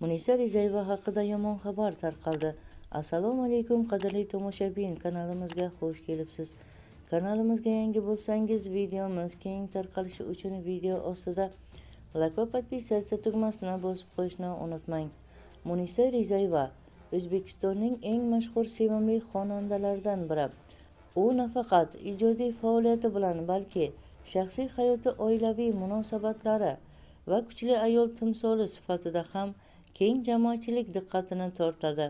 Munisa Rizayeva haqida yomon xabar tarqaldi. Assalomu alaykum qadrli tomoshabin, kanalimizga xush kelibsiz. Kanalimizga yangi bo'lsangiz, videomiz keng tarqalishi uchun video ostida like va podpisatsiya tugmasini bosib qo'yishni unutmang. Munisa Rizayeva O'zbekistonning eng mashhur sevimli xonandalaridan biri. U nafaqat ijodiy faoliyati bilan, balki shaxsiy hayoti, oilaviy munosabatlari va kuchli ayol timsoli sifatida ham keng jamoatchilik diqqatini tortadi.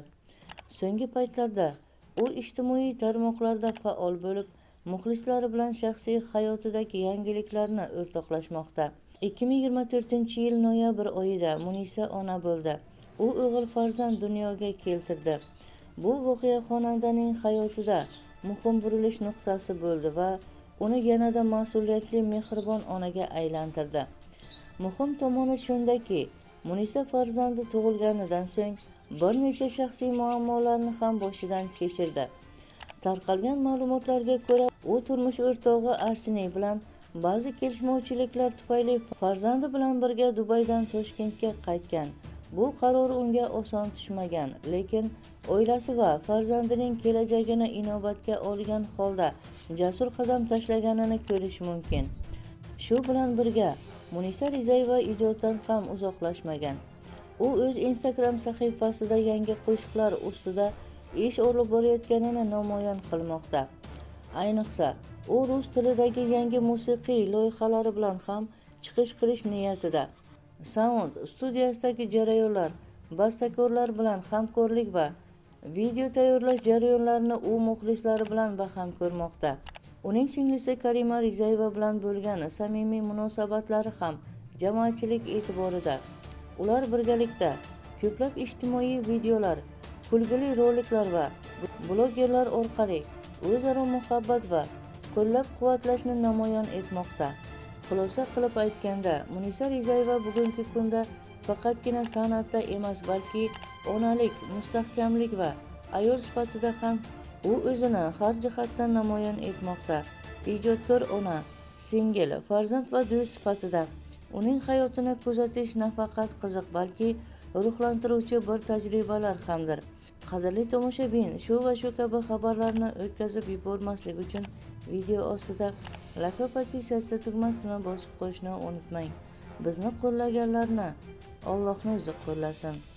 So'nggi paytlarda u ijtimoiy tarmoqlarda faol bo'lib, muxlislari bilan shaxsiy hayotidagi yangiliklarni o'rtoqlashmoqda. 2024-yil noyabr oyida Munisa ona bo'ldi. U o'g'il farzand dunyoga keltirdi. Bu voqea xonandaning hayotida muhim burilish nuqtasi bo'ldi va uni yanada mas'uliyatli, mehribon onaga aylantirdi. Muhim tomoni shundaki, Munisa farzandi tug'ilganidan so'ng bir necha shaxsiy muammolarni ham boshidan kechirdi. Tarqalgan ma'lumotlarga ko'ra, u turmush o'rtog'i Arseniy bilan ba'zi kelishmovchiliklar tufayli farzandi bilan birga Dubaydan Toshkentga qaytgan. Bu qaror unga oson tushmagan, lekin oilasi va farzandining kelajagini inobatga olgan holda jasur qadam tashlaganini ko'rish mumkin. Shu bilan birga Munisa Rizayeva ijoddan ham uzoqlashmagan. U o'z Instagram sahifasida yangi qo'shiqlar ustida ish olib borayotganini namoyon qilmoqda. Ayniqsa, u rus tilidagi yangi musiqiy loyihalari bilan ham chiqish qilish niyatida. Sound studiyasidagi jarayonlar, bastakorlar bilan hamkorlik va video tayyorlash jarayonlarini u muxlislari bilan baham ko'rmoqda. Uning singlisi Karima Rizayeva bilan bo'lgan samimiy munosabatlari ham jamoatchilik e'tiborida. Ular birgalikda ko'plab ijtimoiy videolar, kulgili roliklar va blogerlar orqali o'zaro muhabbat va qo'llab-quvvatlashni namoyon etmoqda. Xulosa qilib aytganda, Munisa Rizayeva bugungi kunda faqatgina san'atda emas, balki onalik, mustahkamlik va ayol sifatida ham u o'zini har jihatdan namoyon etmoqda. Ijodkor ona, singil, farzand va do'st sifatida uning hayotini kuzatish nafaqat qiziq, balki ruhlantiruvchi bir tajribalar hamdir. Qadrli tomoshabin, shu va shu kabi xabarlarni o'tkazib yubormaslik uchun video ostida like va podpisatsiya tugmasini bosib qo'yishni unutmang. Bizni qo'llaganlarni Allohning o'zi qo'llasin.